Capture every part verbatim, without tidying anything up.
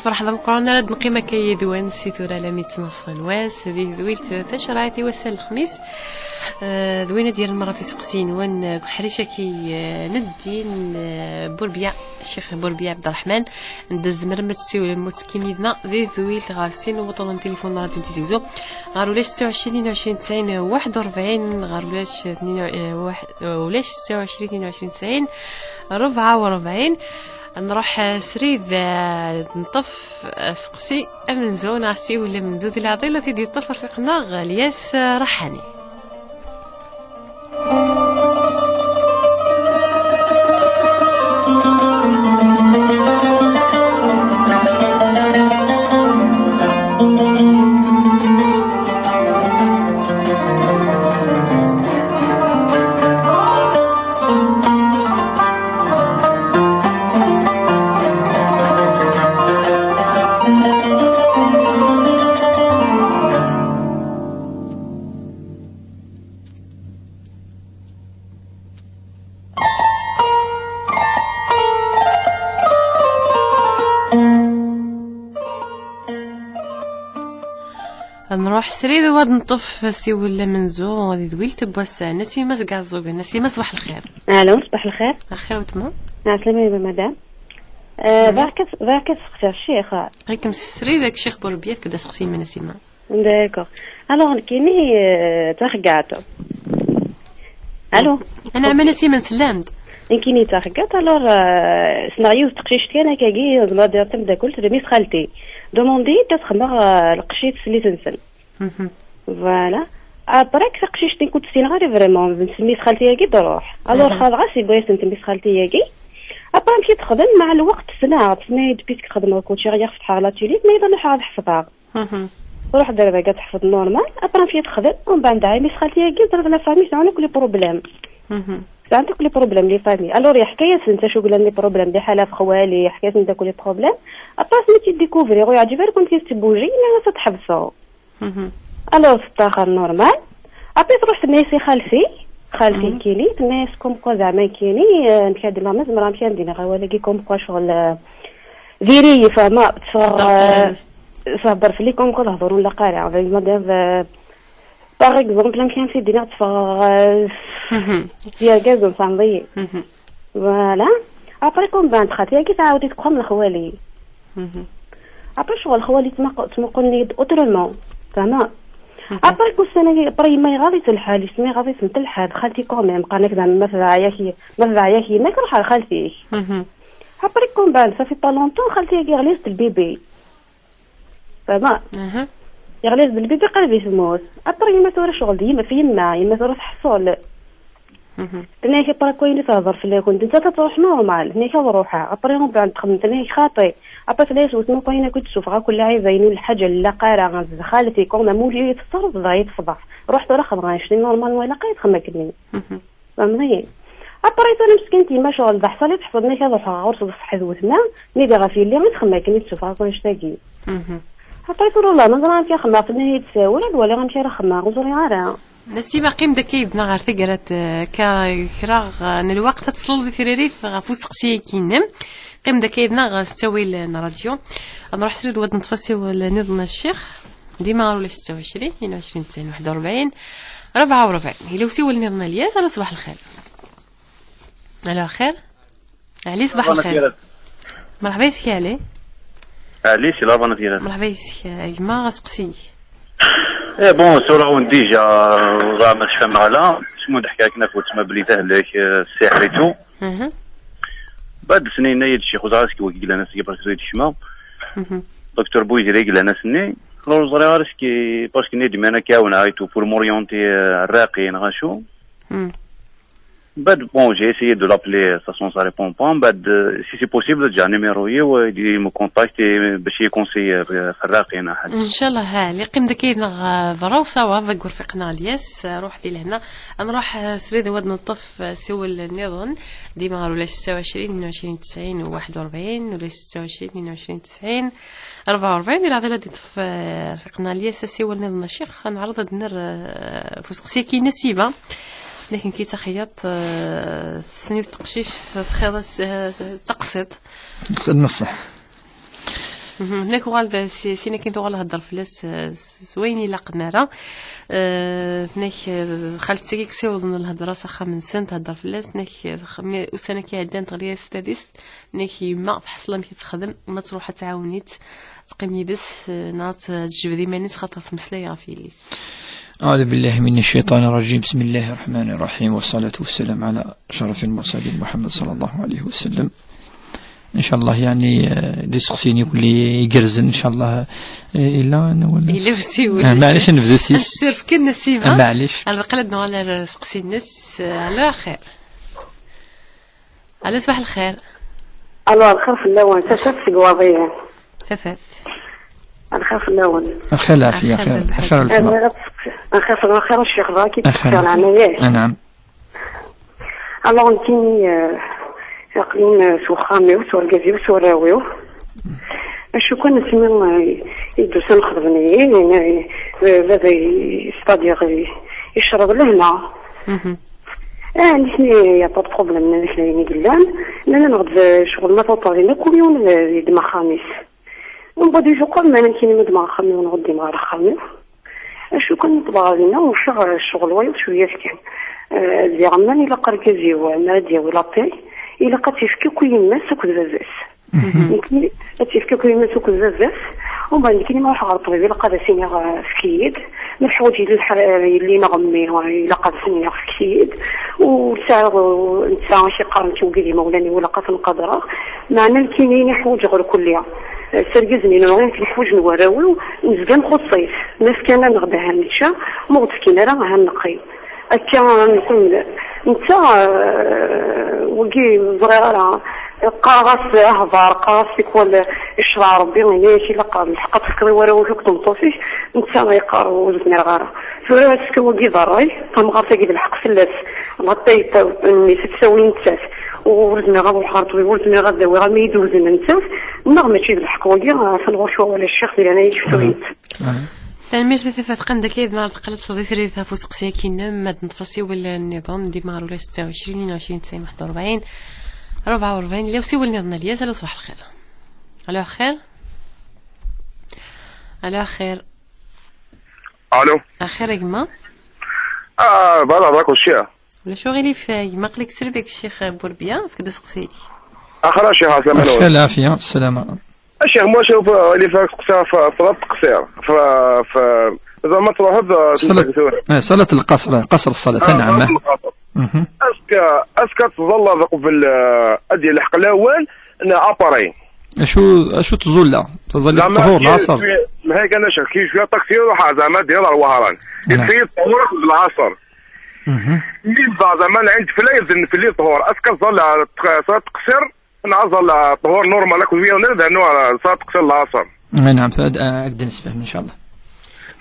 Ferḥ d ameqqran ara d-neqqim akka yid-wen si tura alami d ttnaṣfa n wass di tedwilt tacerɛit i wass-a n lexmis. Eh, d win ad d-yerren merra f iseqsiyen-nwen deg uḥric-agi, eh, n ddin, eh, Burbiya, Ccix Burbiya Ɛebderreḥman. Anda tzemrem ad tessiwlem u tettekkim yid-neɣ di tedwilt ɣer sin n wuṭṭunen n tilifun n Radio Tizi Uzzu, ɣer ulac ستة وعشرين اثنين وعشرين تسعين واحد وأربعين، ɣer ulac tnin-, eh, waḥ-, eh, ulac ستة وعشرين اثنين وعشرين تسعين أربعة وأربعين. Nruḥ, eh, srid, eh, neṭṭef, eh, seqsi amenzu neɣ siwel amenzu di leɛḍil ad t-id-yeṭṭef rfiq-nneɣ Lyas, eh, Raḥani. Nruḥ srid u ad neṭṭef asiwel amenzu di tedwilt n wass-a. Nasima seg Ɛeẓẓugen. Nasima, ṣbaḥ lxir. Alo, ṣbaḥ lxir. Lxir wetma. Ɛeslama ya madam. Eh, mhm. Bɣiɣ ad, bɣiɣ ad sseqsiɣ ccix. Ɣikem srid ak Ccix Burbiya, fk-d aseqsi-im a Nasima. D'accord. Alors, nekkini, eh, d taxeggaɛt. Alo? Anɛam a Nasima, nsellem-d. Nekkini d taxeggaɛt, alors, eh, ssneɣ yiwet teqcict kan akkagi, zemreɣ ad d-iniɣ d tameddakelt, d mmi-s xalti. Demande-iyi-d ad xedmeɣ, eh, lqecc i teslit-nsen. Mhm. Voilà. Après, taqcict-nni ur tt-ssineɣ ara vraiment, d mmi-s xalti-agi d-ruḥ. Alors, mhm, xaḍeɣ-as, yewwi-asent mmi-s xalti-agi. Après, amek i texdem? Mɛa lweqt, ssneɣ, tenna-yi-d, puisque xedmeɣ kuci, ad ɣ-feṭḥeɣ la télé, tenna-yi-d ad ruḥeɣ ad ḥefḍeɣ. Mhm. Ruḥ d rbaga teḥfeḍ normal, après fi texdem, umbeɛd dɛa mmi-s xalti-agi, ẓriɣ la famille sɛan akk les problèmes. Mhm. Sɛan akk les problèmes, les familles. Alors, yeḥka-yasent acu yellan les problèmes, liḥala f xwali, yeḥka-yasent akk les problèmes. Après, mi tt-id-découvrir, ur yeɛǧib ara kan fi tebbuji, yenna-as ad tḥebseɣ. Mhm. Alors, teṭṭaxer normal. Après, tṛuḥ tenna-yas i xalti, xalti mhm, nekkini, tenna-yas comme quoi zeɛma nekkini, eh, amek ad d-iniɣ, ma zemreɣ amek ad d-iniɣ awal-agi, comme quoi ccɣel, eh, diri-yi, fama, teffeɣ, teffeɣ eh, fell-am. Tehder fell-i comme quoi lehdur ur nlaq ara. Avec madame, euh, par exemple, amek ara d-iniɣ, teffeɣ, euh, mhm, s yergazen, tfehmeḍ-iyi. Mhm. Voilà. Après, comme ben, xalti-agi tɛawed-it deg uxxam n xwali. Mhm. Après, ccɣel xwali ttmaq-, ttmuqulen-iyi-d autrement. Fehmeḍ? Mhm. Après, ussan-agi, après, yemma iɣaḍ-itt lḥal, yesma iɣaḍ-itent lḥal, xalti quand même, qqaren-ak zeɛma ma tebɛa-yak, ma tebɛa-yak yemma-k, ruḥ ɣer xalti-k. Mhm. Après, comme ben, ça fait pas longtemps, xalti-agi ɣlist lbibi. Fehmeḍ? Aha. Yeɣli d lbibi qrib i tmut. Après, yemma tura ccɣel d yemma, f yemma, yemma tura tḥeṣṣel. Mhm. Tenna-yak, après, ayen i tehder fell-akent, nettat ad truḥ normal, tenna-yak ad ruḥeɣ. Après, umbeɛd texdem, tenna-yak xaṭi. Après, tenna-yas wetma, ayen akk i d-ssufɣeɣ akk lɛiba-inu, lḥaǧa n laqara, d xalti, quand même, ul-iw tfeṣṣer, tebɣa ad yi-tefḍeḥ. Ruḥ tura xdem annect-nni normal, ma ilaq ad yi-txdem akken-nni. Mhm. Fehmeḍ-iyi? Après, tura meskint yemma ccɣel d aḥṣal i teḥṣel, nna-k ad ruḥeɣ ɣur-s d ṣṣeḥ d wetma, mi d ɣef yelli i txemmem akken i d-tessufeɣ akk annect-agi. Mhm. Après, tura, la, ma ẓriɣ amek ara xemmeɣ, tenna-yi-d sawel, ad waliɣ amek ara xemmeɣ, ur ẓriɣ ara. Nasima, qqim-d akka yid-neɣ ɣer taggara, eh, ka-, kra, eh, n lweqt ad tesleḍ i tririt ɣef useqsi-agi-nnem. Qqim-d akka yid-neɣ s ttawil n ṛṛadyu. Ad nṛuḥ srid, wad neṭṭef asiwel nniḍen a ccix. Dima ɣer ulac ستة وعشرين اثنين وعشرين تسعين واحد وأربعين أربعة وأربعين. Yella usiwel nniḍen a Lyas. Alo, ṣbaḥ lxir. Alo, xir. Ɛli, ṣbaḥ lxir. Merḥba yes-k a Ɛli. Ɛli, si Lavan Tirat. Merḥba yes-k, a gma, aseqsi-k. Eh bon, tura wen déjà, ẓer ma tfehmem ala. Smu d-ḥkiɣ akken akk wetma belli d ahlek, eh, ssiḥ et tout. Mhm. Bad snin-a yid ccix, ur ẓriɣ aski wagi yellan ass-agi, parce que yid kecmeɣ. Mhm. Docteur Bouyziri yellan ass-nni. Ur ẓriɣ ara aski, parce que nni-d mi ara k-ɛawneɣ et tout, pour m'orienter, euh, rraqi, neɣ acu. Mm. Bad, bon, j'ai essayé de l'appeler, ça, ça répond pas. Bad, euh, si c'est possible, déjà, numéro, euh, il me contacte et, euh, باش يكونسي، euh, في الرقي، أنا حاجة. إن شاء الله، ها، اللي قيم ذاك يدنا غ-، ضرا وصواب، غير فيقنا الياس، روح دي لهنا. نروح، آه، سريد واد نطف، آه، سول النظام. ديما ولا ستة وعشرين اثنين وعشرين تسعين واحد وأربعين، ولا ستة وعشرين اثنين وعشرين تسعين أربعة وأربعين. إلى هذا الذي طف، آه، رفيقنا الياس، سول النظام الشيخ، نعرض الدنر، آه، فوسقسيكي نسيبة. لكن كي تخيط، آه، سنيد تقشيش، تخيط، آه، تقسط. النصح. Mhm. Nek uɣal d si, sin akin tuɣal hedder fell-as, eh, s, s wayen ilaqen ara. Eh, nek, eh, xalt sigi ksiwḍen lhedra s axxam-nsen, thedder fell-as, nek, eh, x-, mi, ussan-agi iɛeddan teɣli-as tadist, nek yemma tḥeṣṣel amek i texdem, ma truḥ ad tɛawen-itt, teqqim yid-s, eh, neɣ ad t-, ad tjebd iman-is xaṭer tmeslay ɣef yelli-s. أعوذ بالله من الشيطان الرجيم. بسم الله الرحمن الرحيم. والصلاة والسلام على أشرف المرسلين محمد صلى الله عليه وسلم. إن شاء الله، يعني، آه، دي سقسيني يقول لي يقرزن، إن شاء الله. آه، إلا أنا ولا إلا بسيولي. آه، معليش، نبدو سيس. السيرف كنا سيما. آه، معليش. على الأقل نوال سقسينس، آه، على خير. على صباح الخير. ألو، الخير في الأول. تفت في قواضية. تفت. الخير في الأول. الخير العافية، الخير خير، العافية. خير الجماعة. أنا غير الخير في الخير الشيخ ضاكي الخير. تفكر أنا، ياه. آه، نعم. Alors نتيني، آه، aql-in s uxxam-iw, s urgaz-iw, s warraw-iw. Acu kan asmi, euh, i d-usan xedmen-iyi, euh, baba, c'est-à-dire, euh, yecreḍ lehna. Mhm. Ah, nitni, y a pas de problème, nnan-ak d ayen i yellan. Nnan-aneɣ-d, euh, ccɣel ma tuṭer dinna, kul yiwen d, d, d maxxam-is. Umbeɛd izuqer, ma nekkini ma d-mɣer axxam-iw neɣ ur d-imɣer axxam-iw. Acu kan neṭbeɣ dinna, ucaɣ ccɣel wayeḍ cwiyat kan. Eh, ziɣemman ilaq argaz-iw, mi ara d-yawi laṭay, ilaq ad tt-yefk akk i yemma-s akked baba-s. Mhm. Nekni, ad tt-yefk akk i yemma-s akked baba-s. Umbeɛd nekni ma ruḥeɣ ɣer ṭṭbib, ilaq ad as-iniɣ, eh, efk-iyi-d. Ma teḥwaǧ yelli lḥ-, yelli neɣ mmi, ilaq ad as-iniɣ efk-iyi-d. Ur sɛiɣ, eh, netta i k-iqqaren nekk wigi d imawlan-iw, ilaq ad ten-qadreɣ. Meɛna nekkini ḥwaǧeɣ lkulli. Eh, s argaz-nni, neɣ ayen neḥwaǧ n warraw-iw, nezga nxuṣṣ-it. Ma fkan-aneɣ-d ahan nečča, ma ur d-fkin ara ahan neqqim. Akka neqqim. Netta, eh, wigi ur ẓriɣ ara. Qqareɣ-as ahbar, qqareɣ-as tikwal ccreɛ Rebbi, ini-as ilaq lḥeqq ad tefkeḍ i warraw-ik akked tmeṭṭut-ik. Netta yeqqar ur zmireɣ ara. Tura ass-a wagi d ṛṛay, tamɣart-agi d lḥeqq fell-as. Laṭay n mmi-s ad tsawi nettat. Ur zmireɣ ad ruḥeɣ ɣer ṭṭbib, ur zmireɣ ad d-awiɣ, am iyi-d-wzen nettat. Neɣ mačči d lḥeqq wagi, atan ɣur-k wawal a ccix, di leɛnaya-k ftu-yi-d. Tanemmirt a Tafat, qqen-d akka yid-neɣ ar deqqal ad tesleḍ i tririt ɣef useqsi-agi-nnem, ad neṭṭef asiwel nniḍen, dima ɣer ulac ستة وعشرين اثنين وعشرين تسعين واحد وأربعين أربعة وأربعين. Yella usiwel nniḍen a Lyaz, alo ṣbaḥ lxir. Alo xir. Alo xir. Alo. Axir a gma. Ah, voilà, d'accord, cher. Ulac uɣilif a gma, aql-ik srid deg ccix Burbia, efk-d aseqsi-ik. Axir a ccix, ɛeslama-nwen. Axir lɛafiya, ssalama. A ccix, moi, je veux, il faut que ça, ça, ça va تقصير. ف-, ف-, زعما تروح ب-, صلاة، تنتقدوا. آه، صلاة القصر، قصر الصلاة، آه، نعم. صلاة القصر. Mhm. Est-ce que, est-ce que تظل قبل، آه، أدي الحق الأول، ن-، أبري؟ أشو، أشو تظل؟ تظل زعما الطهور، كي العصر؟ شوية، ما هي كان شك، كي شوية تقصير وحا، زعما ديال الوهران. نعم. يصير الطهور قبل العصر. Mhm. من بعد زعما العند فلا يزن في الليل طهور. Est-ce que تظل تق-، صلاة تقصير؟ نعزل الطهور نورمال، هاك ويا ونرد، لأنه صار تقصير العصر. نعم، فهاد، آه، هاك نسفهم إن شاء الله.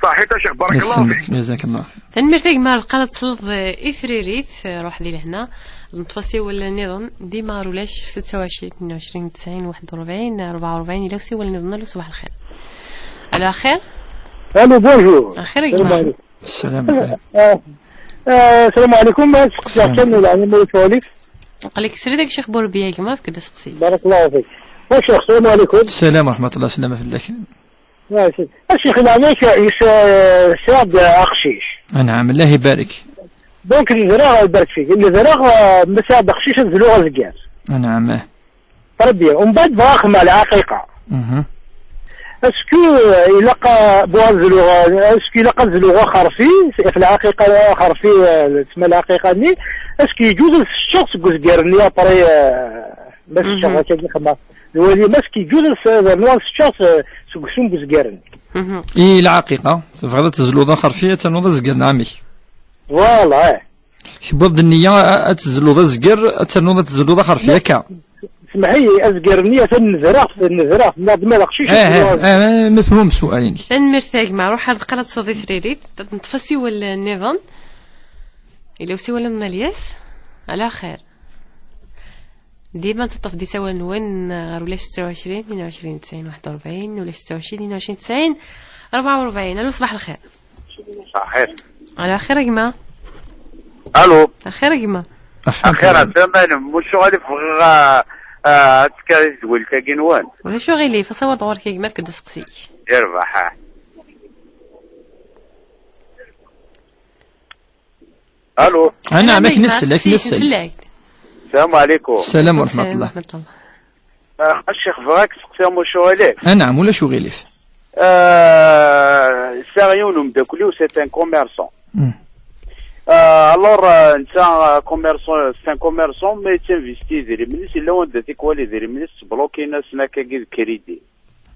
صحيت يا شيخ، بارك الله يسلمك، فيك. جزاك الله. Tanemmirt a gma, ar deqqal ad tesleḍ, eh, i tririt, eh, ruḥ di lehna. Neṭṭef asiwel nniḍen, dima ɣer ulac ستة وعشرين اثنين وعشرين تسعين واحد وأربعين أربعة وأربعين, yella usiwel nniḍen, alo ṣbaḥ lxir. Alo, axir? Allô, bonjour. Axir a gma. السلام عليكم. السلام عليكم. Ah, ah, السلام عليكم. Ma tseqsiḍ kan, yeɛni, ma ur tuɣalif. Aql-ik srid a Ccix Burbi a gma, efk-d aseqsi. بارك الله فيك. A Ccix, السلام عليكم. السلام ورحمة الله، سلامة فلاك. ماشي. A Ccix, yeɛni, yis-, sɛiɣ-d aqcic. أنعم، الله يبارك. Donc, nezreɣ, ibarek fik, nezreɣ, ah, ma sɛiɣ-d aqcic ad zluɣ azger. أنعم، آه. Très bien. ومن بعد بغا خدمة العقيقة. Mhm. Est-ce que, euh, ilaq a-, بغا زلوغ, est-ce que ilaq ad zluɣ axerfi, في العقيقة, axerfi, euh, تسمى العقيقة-nni, est-ce que يجوز ad t-seččeɣ seg uzger-nni après, euh, ma seččeɣ, mhm, akka xedmeɣ. Lwali, est-ce que يجوز ad s-, ad rnuɣ ad seččeɣ s-, seg uksum n uzger-nni? Mhm. I lɛaqiqa, tebɣiḍ ad tezluḍ axerfi, ad ternuḍ azger n ɛemmi-k? Voilà, eh. Tewwiḍ-d nniya a-, ad tezluḍ azger, ad ternuḍ ad tezluḍ axerfi, akka? Semmeḥ-iyi, azger-nni atan nezreɣ-t, nezreɣ-t, nniɣ-d ma d aqcic, eh, eh, eh, mefhum sswal-inek. Tanemmirt a gma, ruḥ ar deqqal ad tesleḍ i tririt, ad neṭṭef asiwel nniḍen. Yella usiwel nniḍen a Lyaz? Ala xir. Dima neṭṭef-d isawalen-nwen ɣer ulac ستة وعشرين اثنين وعشرين تسعين واحد وأربعين, ulac ستة وعشرين اثنين وعشرين تسعين أربعة وأربعين. Alo, ṣbaḥ lxir. صحيح. Alo, axir a gma. Alo. Axir a gma. Axir, ɛeslama-nnem. Mucuɣ ad ffɣeɣ, ah, Ah, ad tekker i tedwilt-agi-nwen. Ulac uɣilif, asawaḍ ɣur-k a gma, efk-d aseqsi-k. Yerbeḥ, ah. Alo. Ah, naɛam, akken nsell, akken nsell. Salam ɛlikum. Salam wa rahmatullah. Ah, a ccix, bɣiɣ ad k-seqsiɣ mucu ɣilif. Ah, naɛam, ulac uɣilif. Ah, sɛiɣ yiwen umeddakel-iw, c'est un commerçant. Hmm. Ah, alors, ah, netta, ah, commerçant, c'est un commerçant, mais yettinvesti idrimen-is, yella wanda tikwal idrimen-is ttblokin-asen akkagi d crédit.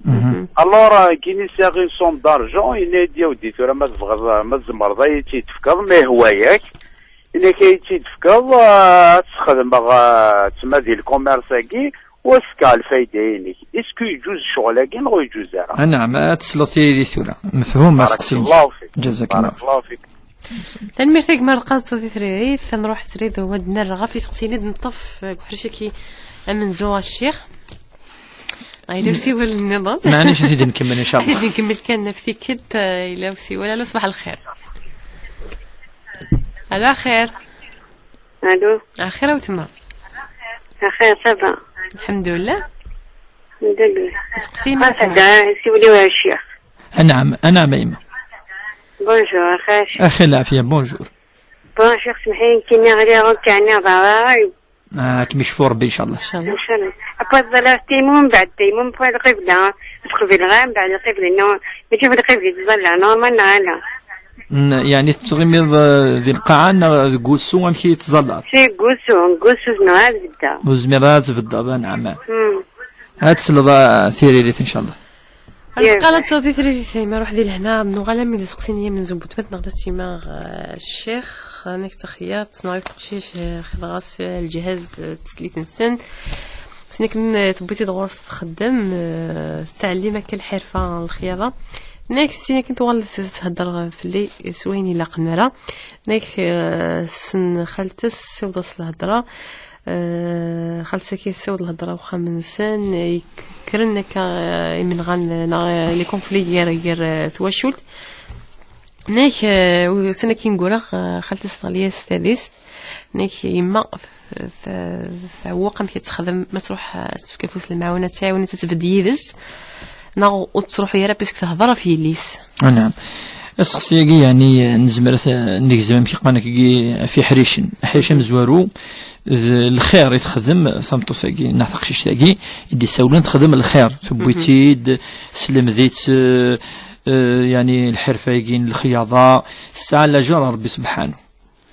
Mhm. Alors, ah, nekkini sɛiɣ une somme d'argent, yenna-yi-d, yaw-d tura ma tebɣiḍ, ma tzemreḍ ad iyi-tt-id-tefkeḍ, ma yehwa-yak. Yenna-k ad iyi-tt-id-tefkeḍ, ah, ad tt-xedmeɣ, ah, ttma di le commerce-agi, u ad s-fkeɣ lfayda-inek. Est-ce que yeǧǧuz ccɣel-agi neɣ ur yeǧǧuz ara? Anɛam, ad tesleḍ tiririt tura. Mefhum, aseqsi-inek. Barakallahu fik. Jazakallah. Barakallahu fik. Tanemmirt a gma Lqaḍ di tririt, ad nruḥ srid u ad nerr ɣef iseqsiyen i d-neṭṭef deg uḥric-agi amenzu a ccix. Yella usiwel nniḍen. Maɛlic, ad t-id-nkemmel, inchallah. Ad t-id-nkemmel kan ɣef tikkelt, eh, yella usiwel. Alo, ṣbaḥ lxir. Alo, axir. Alo. Axir a wetma. Axir, ça va. Lḥemdullah. Lḥemdullah. Iseqsi ma wetma. Siwel-iyi a ccix. Anɛam, anɛam a yemma. Bonjour, axir. Axir lɛafya, bonjour. Bonjour, semḥ-iyi, nekkini ɣliɣ ur k-ɛniɣ ara. Ah, ad kem-icfu Rebbi, inchallah. Inchallah. Inchallah. Après, ẓẓallar tayemmun, mbeɛd tayemmun, après lqibla. Teqbil ɣer mbeɛd lqibla, non. Mačči ɣef lqibla i ttẓallar, normal neɣ ala? N-, yeɛni tettɣimiḍ, eh, di lqaɛa neɣ deg wusu, amek i tettẓallaḍ? Si deg wusu, deg wusu zemreɣ ad beddeɣ. Ur zmireɣ ad tbeddeḍ, anɛam. Hmm. Ad tesleḍ, ah, tiririt, inchallah. Yes. Lqalat di tririt, ma ruḥ di lehna, nuɣal am d iseqsin yam n zubut, ma tneɣ d asima, eh, ccix, amek taxyat, neɣ teqcic, eh, xedɣas, eh, lǧihaz, eh, teslit-nsen. Sin akken, eh, tewwi-t-id ɣur-s txeddem, eh, tettɛellim akka lḥirfa n lxyaḍa. Nek sin akken tuɣal t-, thedder fell-i s wayen ilaqen ara. Nek, eh, sen xaltes, siweḍ-as lhedra. Eh, xalsa-k tessawed lhedra uxxam-nsen, eh, kkren akka, eh, imenɣan, eh, neɣ, eh, les conflits gar, gar, eh, twacult. Nek, eh, ussan-agi ineggura, eh, xalti-s teɣli-yas tadist. Nek yemma t-, t-, tɛewweq amek ad texdem, ma tṛuḥ, eh, ad tefk afus n lemɛawna, ad tɛiwen, ad tbedd yid-s. Neɣ ur tettruḥu ara puisque tehder ɣef yelli-s. Anɛam. Aseqsi-agi, yeɛni, nezmer ad t-, negzem amek i qqaren akkagi ɣef iḥricen. Aḥric amezwaru d lxir i texdem tmeṭṭut-agi, neɣ taqcict-agi, i d-isawlen texdem lxir. Tewwi-tt-id, teslemd-itt, eh, eh, yeɛni, lḥirfa-agi n lexyaḍa, tesɛa lajer ɣer Rebbi sebḥanu.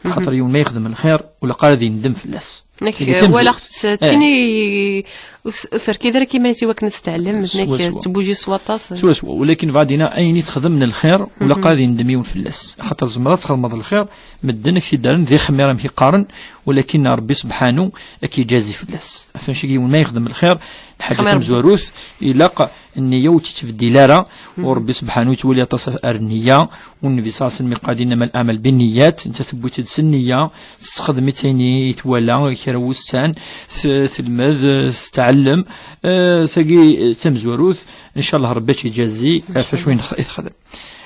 Xaṭer yiwen ma yexdem lxir, ur ilaq ara ad yendem fell-as. Nek, ihi d tamezwarut. Walaɣ-tt d tin i, ur s-, ur terkid ara iman-is i wakken ad tettɛellem, nek tettbuji s waṭas. Swaswa. Walakin bɛadina ayen i texdem n lxir, ur ilaq ara ad yendem yiwen fell-as. Axaṭer tzemreḍ ad txedmeḍ lxir, medden ad k-t-id-rren d ixmir amek i qqaren, walakin Rebbi sebḥanu ad k-iǧazi fell-as. Ɣef wannect-agi yiwen ma yexdem lxir, lḥaǧa tamezwarut, ilaq nniya ur tt-ittbeddil ara, u Rebbi sebḥanu yettwali aṭas ar nniya, u Nnbi ṣalla Llahu ɛalayhi wa sallam iqqar-d: "Innama l-aɛmal binniyat", netta tewwi-tt-id s nniya, tessexdem-itt ayen i twala, kra n wussan, t-, telmed, tettɛellem, eh, tagi, eh, d tamezwarut, ncallah Rebbi ad tt-iǧazi ɣef wacu i nex-, i texdem.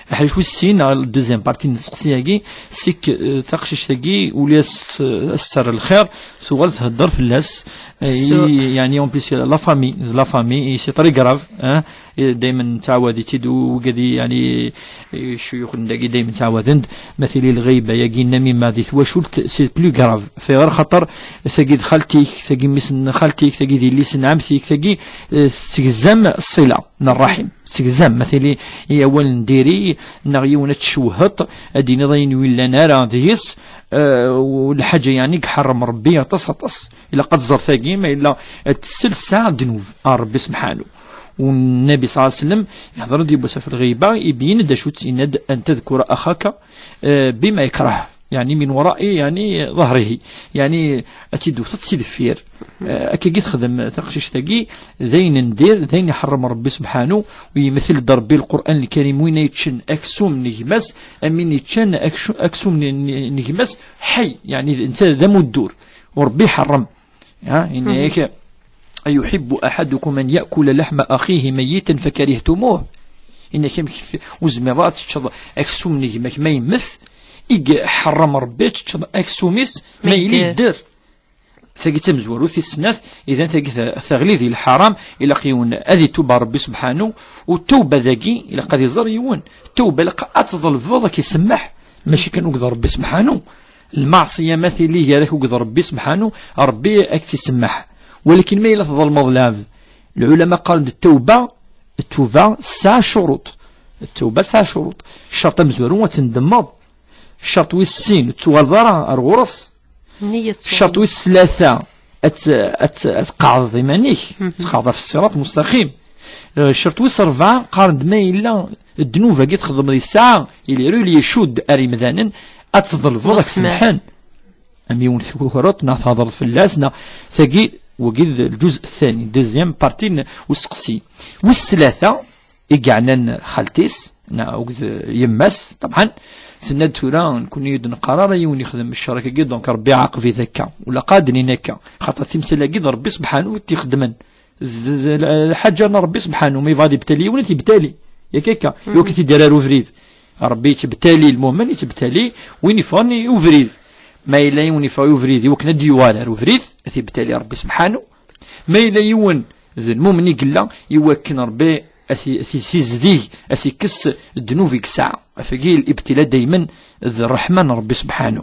Aḥric wis sin, neɣ deuxième partie n tseqsi-agi, c'est que, eh, taqcict-agi, ula s-, as-terr lxir, tuɣal thedder fell-as, eh, i, yeɛni, en plus, la famille, la famille, et c'est très grave, hein, eh, daymen nettɛawad-itt-id, u-, ugad-i, yeɛni, eh, ccuyux n dagi daymen ttɛawaden-d, ma tili lɣiba-agi, nnamima di twacult, c'est plus grave. Ɣer xaṭer, tagi d xalti-k, tagi mmi-s n xalti-k, tagi d yelli-s n ɛemti-k, tagi, eh, tettgzam ṣṣila n ṛṛaḥim. Segzam, ma tili i awal n diri, neɣ yiwen ad tcewheḍ, ad d-tiniḍ ayen ur yellan ara deg-s, eh, u lḥaǧa yeɛni i iḥeṛṛem Rebbi aṭas, aṭas. Ilaq ad tẓer tagi, ma yella ad tsel tesɛa ddnub ar Rebbi sebḥanu. U Nnbi ṣalla Llahu ɛalayhi wa sallam ihdeṛ-d yiwwas ɣef lɣiba, ibeyyen-d acu-tt, yenna-d: "An tadkura axaka, eh, bima yakrah." Yeɛni min wara'i, yeɛni ḍahrihi. Yeɛni ad tt-id-tewteḍ si deffir. Eh, akkagi texdem taqcict-agi, d ayen n dir, d ayen iḥeṛṛem Rebbi sebḥanu, u yemtel-d Rebbi Lqur'an Lkarim win ay yeččen aksum n gma-s, am win yeččan aksu-, aksum n, n, n gma-s ḥay, yeɛni d, netta d amuddur, u Rebbi iḥeṛṛem. Ha, yenna-yak: "أيحب أحدكم أن يأكل لحم أخيه ميتا فكرهتموه." Yenna-k, amek t-, ur zmireḍ ad teččeḍ aksum n gma-k ma yemmet, i iḥeṛṛem Rebbi ad teččeḍ aksum-is ma yili yedder. Tagi d tamezwarut tis snat, idan tagi ta-, taɣli di lḥaram, ilaq yiwen ad itub ɣer Ṛebbi subḥanu, u tawba dagi, ilaq ad iẓer yiwen. Tawba ilaq ad tḍelbeḍ ad k-isemmeḥ, mačči kan akked Ṛebbi subḥanu. Lmeɛṣiya ma tili gar-ak akked Ṛebbi subḥanu, Ṛebbi ad k-tt-isemmeḥ. Walakin ma yella tḍelmeḍ lɛebd, lɛulama qqaren-d ttawba, ttawba tesɛa ccuruṭ. Ttawba tesɛa ccuruṭ. Ccerṭ amezwaru ad tendemmeḍ. Ccerṭ wis sin, ur tettuɣaleḍ ara ar ɣur-s. Nniya d ccerṭ wis tlata, ad t-, ad t-, ad tqeɛdeḍ iman-ik, ad tqeɛdeḍ ɣef ṣṣirat mustaqim. Eh, ccerṭ wis rebɛa, qqaren-d ma yella ddnub-agi txedmeḍ yesɛa, il est relié, icudd ar yimdanen, ad tḍelbeḍ ad k-semḥen. Am yiwen tukreḍ, neɣ thedreḍ fell-as, neɣ tagi, wagi d lǧuz thani, deuxième partie n useqsi. Wis tlata, i yeɛnan xalti-s, neɣ akked yemma-s, ṭebɛen, tenna-d tura, nekkni ur d-neqqar ara yiwen yexdem ccerk-agi, donc Ṛebbi iɛaqeb-it akka. Ula qqar d-nin akka, xaṭer timsal-agi d Ṛebbi subḥanu i t-ixedmen. D, d, d lḥaǧa n Ṛebbi subḥanu, ma yebɣa ad ibtali yiwen, ad t-ibtali. Yak akka, iwakken ad t-id-yerr ar ubrid. Ṛebbi yettbtali lmumen, yettbtali win yeffɣen i ubrid. Ma yella yiwen yeffeɣ i ubrid, iwakken ad d-yuɣal ar ubrid, ad t-ibtali Ṛebbi subḥanu. Ma yella yiwen d lmumen i yella, iwakken Ṛebbi a t-, a t-, a t-yessizdig, a t-ikkes ddnub i yesɛa. Afagi, libtila daymen d ṛṛeḥma n Ṛebbi subḥanu.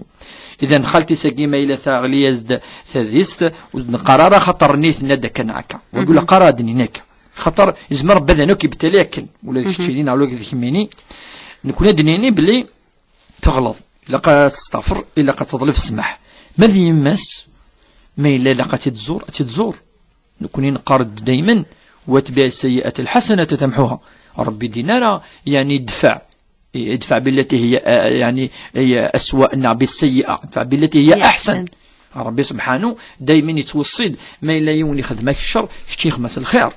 Idan, xalti-s-agi ma yella taɣli-yas-d tadist, ur d-neqqar ara xaṭer nni tenna-d akka neɣ akka. Wagi ur ilaq ara ad d-nini akka. Xaṭer yezmer Ṛebbi ad akk ibtali akken. Ula d keččini neɣ ula d kemmini. Nekkni ad d-nini belli teɣleḍ. Ilaq ad testaɣfer, ilaq ad teḍleb ssmaḥ. Ma d yemma-s, ma yella ilaq ad tt-id-tẓur, ad tt-id-tẓur. Nekkni neqqar-d daymen, وأتبع السيئة الحسنة تمحها. Ṛebbi din ara, yeɛni, idfa. Idfa بالتي هي, eh, yeɛni, هي أسوأ, neɣ بالسيئة. Idfa بالتي هي أحسن. Ṛebbi subḥanu, daymen yettweṣṣi-d, ma yella yiwen ixdem-ak ccer, kečč ixdem-as lxir.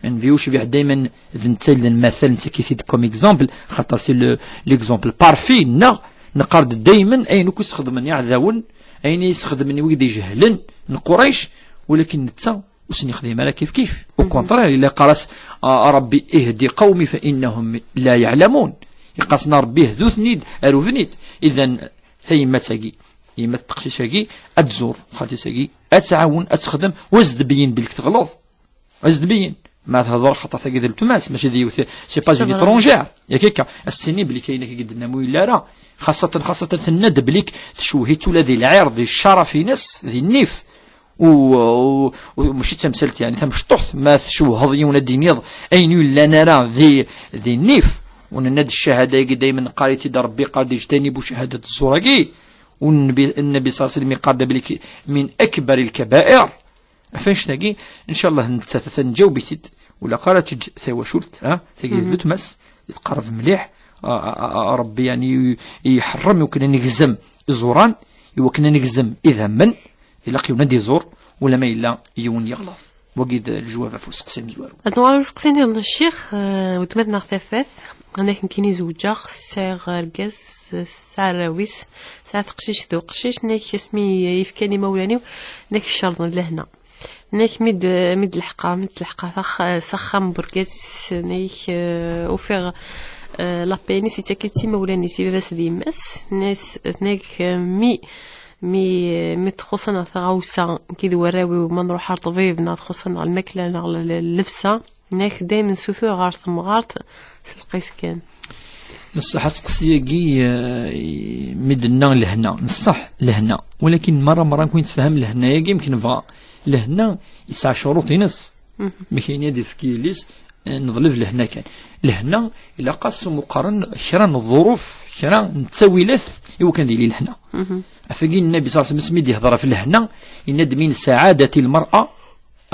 Nnbi ucbiḥ daymen d netta i d lmatal, nettakk-it-id comme exemple, xaṭer c'est le, l'exemple parfait, neɣ neqqar-d daymen ayen akk i s-xedmen iɛdawen, ayen i s-xedmen wid ijehlen n Qurayc, walakin netta ur sen-yexdim ara kif kif. Au contraire, yella yeqqar-as, a, a Ṛebbi, اهد قومي فإنهم لا يعلمون. Yeqqar-asen, a Ṛebbi, hdu-ten-id ar ubrid. Idan, tayemmat-agi, yemma teqcict-agi, ad tẓur xalti-s-agi, ad tɛawen, ad texdem, u ad s-d-tbeyyen belli teɣleḍ. Ad s-d-tbeyyen. Ma thedder xaṭer tagi d weltma-s, mačči d yiwet, c'est pas une étrangère. Yak akka, ad s-tini belli kayen akka i d-tenna mu yella ara. Xaṣṣatan, xaṣṣatan tenna-d belli tcewweh-itt ula di lɛirḍ, di ccaraf-ines, di nnif. U, u, u mačči d tamsalt, yeɛni, tamecṭuḥt, ma tcewwheḍ yiwen ad d-tiniḍ ayen ur yellan ara di, di nnif. U nenna-d ccahada-agi daymen neqqar-itt-id Ṛebbi, yeqqar-d: اجتنبوا شهادة الزور-agi. U Nnbi, Nnbi ṣalla Llahu ɛalayhi wa sallam yeqqar-d belli من أكبر الكبائر. Ɣef annect-agi, ncallah, nettat atan nǧaweb-itt-id, ur ilaq ara ad teǧǧ tawacult, ha, tagi d weltma-s, i tqerreb mliḥ, a, a, a, a, Ṛebbi, yeɛni, i-, iḥeṛṛem i wakken ad negzem iẓuran, i wakken ad negzem idammen, ilaq yiwen ad d-iẓur, ula ma yella yiwen yeɣleḍ. Wagi d lejwab ɣef useqsi amezwaru. Ad nuɣal ɣer useqsi-nniḍen, ccix, eh, weltma-tneɣ tafat, nnan-ak nekkini zewǧeɣ, sɛiɣ argaz, sɛiɣ arraw-is, sɛiɣ taqcict d uqcic, nnan-ak asmi yefkan imawlan-iw, nnan-ak cerḍen lehna. Nnan-ak mi d-, mi d-leḥqeɣ, mi d-leḥqeɣ tax-, s axxam n urgaz-is, nnan-ak, eh, ufiɣ, eh, la peine-is yettak-itt i imawlan-is, i baba-s d yemma-s, nnan-as, nnan-ak, eh, mi, mi, eh, mi txuṣṣ-aneɣ tɣawsa, nekki d warraw-iw, ma nruḥ ɣer ṭṭbib, neɣ txuṣṣ-aneɣ lmakla, neɣ l-, l-, llebsa, nnan-ak daymen sutur ɣer temɣart s lqis kan. Nṣeḥ aseqsi-agi, eh, mi d-nenna lehna, nṣeḥ lehna, walakin merra merra nekk ur nettfehhem lehna-agi amek nebɣa. Lehna yesɛa ccuruṭ-ines. Mi k-yini ad ifk yelli-s, eh, neḍleb lehna kan. Lehna ilaq-as umuqaren kra n ḍḍuruf, kra n ttawilat i wakken ad yili lehna. Afagi Nnabi ṣalla Llahu ɛalayhi wa sallam asmi d-yehder ɣef lehna, yenna-d: من سعادة المرأة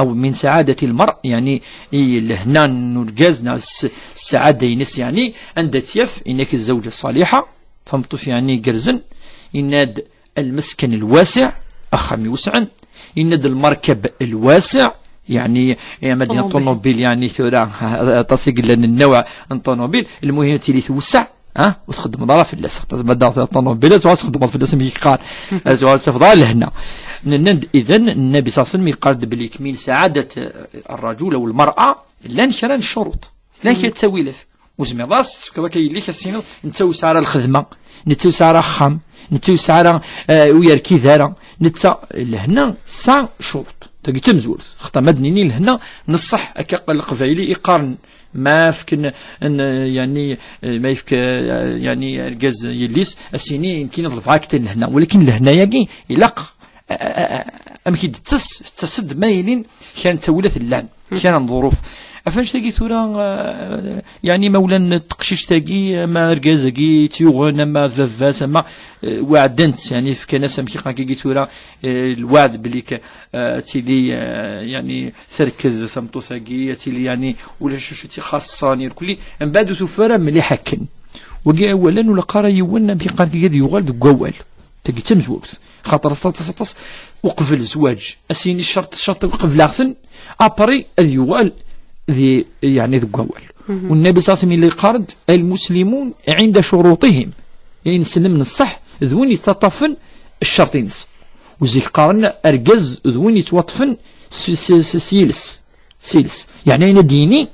أو من سعادة المرء, yeɛni, i lehna n urgaz neɣ s-, ssaɛada-ines, yeɛni, anda tt-yaf, yenna-k: الزوجة الصالحة, tameṭṭut, yeɛni, igerrzen, yenna-d: المسكن الواسع, axxam iwesɛen, yenna-d: المركب الواسع, yeɛni, ama d ṭunubil, yeɛni, tura, aṭas i yellan n nnawɛ n ṭunubil, lmuhim ad tili tewseɛ, ha, ur txeddmeḍ ara fell-as. Xaṭer ma daɣ ṭunubil, ad tuɣal txeddmeḍ fell-as amek i yeqqar. Ad tuɣal tafeḍ ara lehna. Nenna-d, idan, Nnabi ṣalla Llahu ɛalayhi wa sallam yeqqar-d belli من سعادة الرجل أو المرأة, llan kra n ccuruṭ, llan kra n ttawilat. Ur tezmireḍ ad s-tefkeḍ akka yelli-k, ad s-tiniḍ netta ur yesɛi ara lxedma, netta ur yesɛi ara axxam, Netta ur yesɛi ara, eh, ur yerkid ara. Netta, lehna tesɛa ccuruṭ. Tagi d tamezwarut. Xaṭer ma d-nini lehna n ṣṣeḥ, akka Leqbayel i qqaren, ma fken, n, yani, eh, ma yefka, eh, yani, argaz yelli-s, a s-yini, nekkini ḍelbeɣ-ak-d lehna. Walakin lehna-yagi ilaq, eh, eh, eh, amek i d-tettas, tettas-d ma yelin kra n ttawilat llan, kra n ḍuruf. Af annect-agi tura, eh, yani, ma ulan teqcict-agi, ama argaz-agi i tt-yuɣen, ama d baba-s, ama, eh, weɛden-tt, yani, fkan-as, amek i qqaren-agi tura, eh, lweɛd belli k-, eh, ad tili, eh, yani, terked tameṭṭut-agi, ad tili, yani, ulac acu tt-ixaṣṣen, irkelli, mbeɛd ur tufi ara mliḥ akken. Wagi awalen ur ilaq ara yiwen, amek i qqaren-agi, ad yuɣal deg wawal. Tagi d tamezwarut. Xaṭer aṭas, aṭas, aṭas, uqbel zzwaǧ, a s-yini ccerṭ, ccerṭ, qebleɣ-ten, après ad yuɣal di, yani, deg wawal. U Nnabi ṣalla Llahu ɛalayhi wa sallam yella yeqqar-d: "Al-muslimun ɛinda curuṭihim." Ayen nsellem n ṣṣeḥ, d win yettaṭṭafen ccerṭ-ines. U zik qqaren argaz d win yettwaṭṭfen s, s, s, s yiles. S iles. Yeɛni ayen ad d-yini,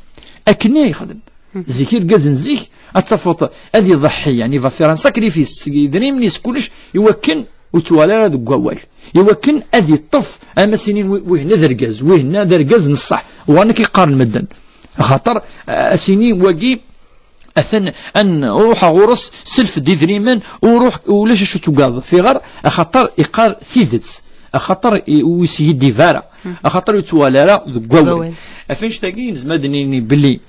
akken i yexdem. Zik, irgazen zik, ad tafeḍ ad iḍeḥḥi, yeɛni va faire un sacrifice, seg idrimen-is kullec, i wakken ur tuɣal ara deg wawal. I wakken ad iṭṭef, ama s-inin wi-, wihin d argaz, wihin d argaz n ṣṣeḥ. Wa nekk i qqaren medden. Axaṭer, a, a s-ini wagi, atan, an, ruḥeɣ ɣur-s, self-d idrimen, u ruḥ, ulac acu tugadeḍ. Fiɣer, axaṭer iqqar tidet. Axaṭer i-, ur yesgiddib ara. Axaṭer ur yettwali ara deg wawal. Deg wawal. Af annect-agi, nezmer ad d-nini belli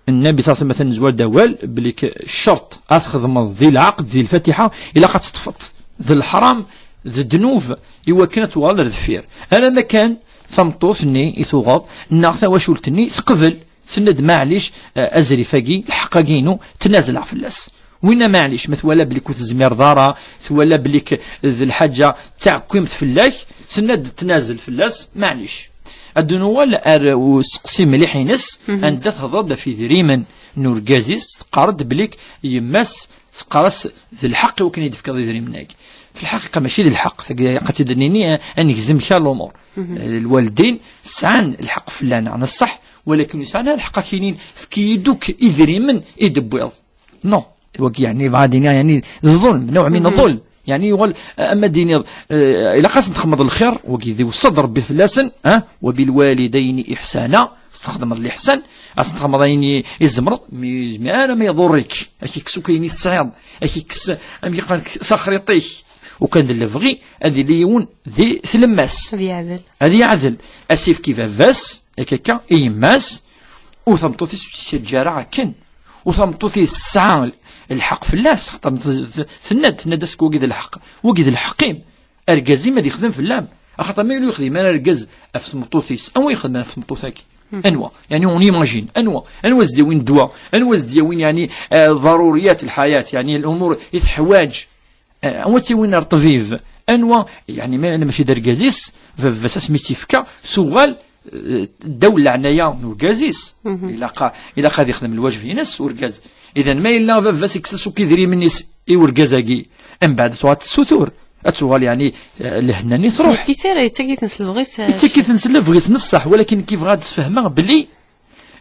Nnabi ṣalla Llahu ɛalayhi wa sallam atan nezwar-d awal, belli k-, ccerṭ ad txedmeḍ di lɛaqd, di lfatiḥa, ilaq ad teṭṭfeḍ. D leḥram, d ddnub, i wakken ad tuɣaleḍ ar deffir. Alamma kan tameṭṭut-nni i tuɣeḍ, neɣ tawacult-nni teqbel, tenna-d: "Maɛlic, eh, azrif-agi, lḥeqq-agi-inu, tnazel fell-as." Winna maɛlic, ma twala belli ur tezmireḍ ara, twala belli k-, d lḥaǧa d taɛekkimt fell-ak, tenna-d tnazel fell-as, maɛlic. Ad nuɣal ar useqsi mliḥ-ines, anda thedreḍ ɣef idrimen n urgaz-is, teqqar-d belli k-, yemma-s teqqar-as: "D lḥeqq i wakken i d-tefkiḍ idrimen-agi." Fi lḥaqiqa mačči d lḥeqq, tagi ad tt-id-nini, a, ad negzem kra lumuṛ. Eh, lwaldin sɛan lḥeqq fell-aneɣ, neṣṣeḥ, walakin ur sɛan ara lḥeqq ad k-inin: "Efk-iyi-d akk idrimen i d-tewwiḍ." Non. Wagi, yeɛni, yebɣa ad d-yini, yeɛni, d ḍulm, نوع من الظلم. Yeɛni, yuɣal, eh, ama d-tiniḍ, eh, ilaq ad sen-txedmeḍ lxir, wagi d iweṣṣa-d Rebbi fell-asen, ah, "وبالوالدين إحسانا", ad sen-txedmeḍ liḥsan, ad sen-txedmeḍ ayen i, i tzemreḍ, mi, mi ara ma iḍurr-ik, ad k-ikkes akk ayen i tesɛiḍ, ad k-ikkes, amek i qqaren, taxriṭ-ik. U kan d lebɣi, ad yili yiwen di tlemmast. Ad yeɛdel. Ad yeɛdel. Ad s-yefk i baba-s, akka akka, i yemma-s, u tameṭṭut-is ur tt-yettaǧǧa ara akken. U tameṭṭut-is tesɛa lḥeqq fell-as, xaṭer t-, t-, tenna-d, tenna-d: "Ass wagi d lḥeqq, wagi d lḥeqq-im, argaz-im ad yexdem fell-am." Axaṭer ma yella ur yexdim ara argaz ɣef tmeṭṭut-is, anwa yexdem ɣef tmeṭṭut-agi? Anwa? Yeɛni, on imagine. Anwa? Anwa s-d-yawin ddwa? Anwa s-d-yawin, yeɛni, eh, ḍaruriyat lḥayat, yeɛni, lumuṛ i teḥwaǧ? Eh, anwa tt-yawin ar ṭṭbib? Anwa, yeɛni, ma yella mačči d argaz-is, baba-s asmi tt-yefka, tuɣal, eh, ddaw leɛnaya n urgaz-is. Ilaq, ilaq ad yexdem lwajeb-ines urgaz. Idan, ma yella baba-s yekkes-as akk idrimen-is i urgaz-agi, mbeɛd tuɣal tessutur, ad tuɣal, yeɛni, eh, lehna-nni truḥ. Yekkes ara, yettak-iten s lebɣi-s, eh, yettak-iten s lebɣi-s, neṣṣeḥ, walakin nekk yebɣa ad d-sfehmeɣ belli,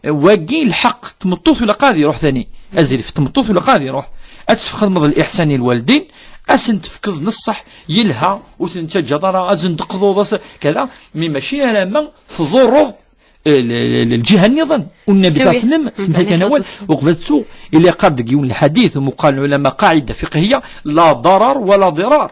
eh, wagi lḥeqq n tmeṭṭut, ilaq ad iruḥ tani. Azrif n tmeṭṭut, ilaq ad iruḥ. Ad txedmeḍ liḥsan i lwaldin, ad sen-tefkeḍ neṣṣeḥ, yelha, ur ten-tettaǧǧaḍ ara, ad sen-d-teqḍuḍ, as-, kada, mi mačči alamma tḍurreḍ, eh, l-, l-, l-, lǧiha nniḍen. U Nnabi ṣalla Llahu ɛalayhi wa sallam, semmeḥ-iyi kan awal, uqbel ad ttuɣ, illa yeqqar deg yiwen lḥadit, umi qqaren lɛulama qaɛida fiqhiya: "لا ضرر ولا ضرار."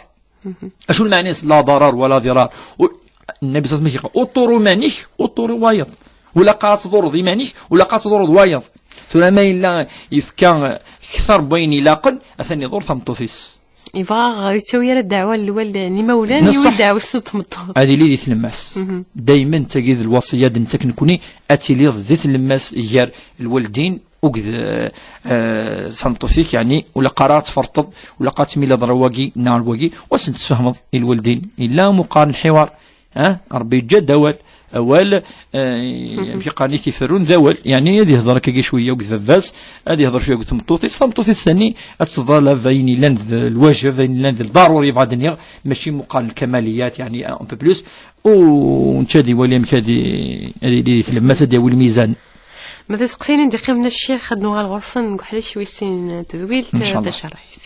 Acu lmeɛna-s: "لا ضرر ولا ضرار"? U-, Nnabi ṣalla Llahu ɛalayhi wa sallam yeqqar: "Ur ṭṭur iman-ik, ur ṭṭur i wayeḍ." Ur ilaq ara ad tḍurreḍ iman-ik, ur ilaq ara ad tḍurreḍ wayeḍ. Tura ma yella yefka, eh, kter n wayen ilaqen, atan iḍurr tameṭṭut-is. Yebɣa ur yettawi ara ddeɛwa n lwal-, n yimawlan, neṣṣeḥ, iwi ddeɛwa-s n tmeṭṭut. Ad yili di tlemmast. Daymen, tagi d lwaṣiyya d-nettak nekni, ad tiliḍ di tlemmast gar lwaldin, ugd, eh, eh, tameṭṭut-ik, yeɛni, ur ilaq ara ad tferṭeḍ, ur ilaq ara ad tmileḍ ar wagi neɣ ar wagi, u ad sen-tesfehmeḍ i lwaldin. Yella umi qqaren lḥiwar, ah, Rebbi yeǧǧa-d awal, awal, eh, amek i qqaren, i t-iferrun d awal, yeɛni, ad ihder akkagi cwiya ugd baba-s, ad ihder cwiya ugd tmeṭṭut-is, tameṭṭut-is tani ad tḍalab ayen yellan d lwajeb, ayen yellan d lḍaruri, yebɣa ad d-nniɣ, mačči umi qqaren lkamaliyat, yeɛni, un peu plus, u netta ad iwali amek ad i-, ad yili di tlemmast, ad yawi lmizan. Ma d iseqsiyen i d-iqqimen a Ccix, ad nuɣal ɣur-sen deg uḥric wis sin n tedwilt, ncallah. Tacerrayt.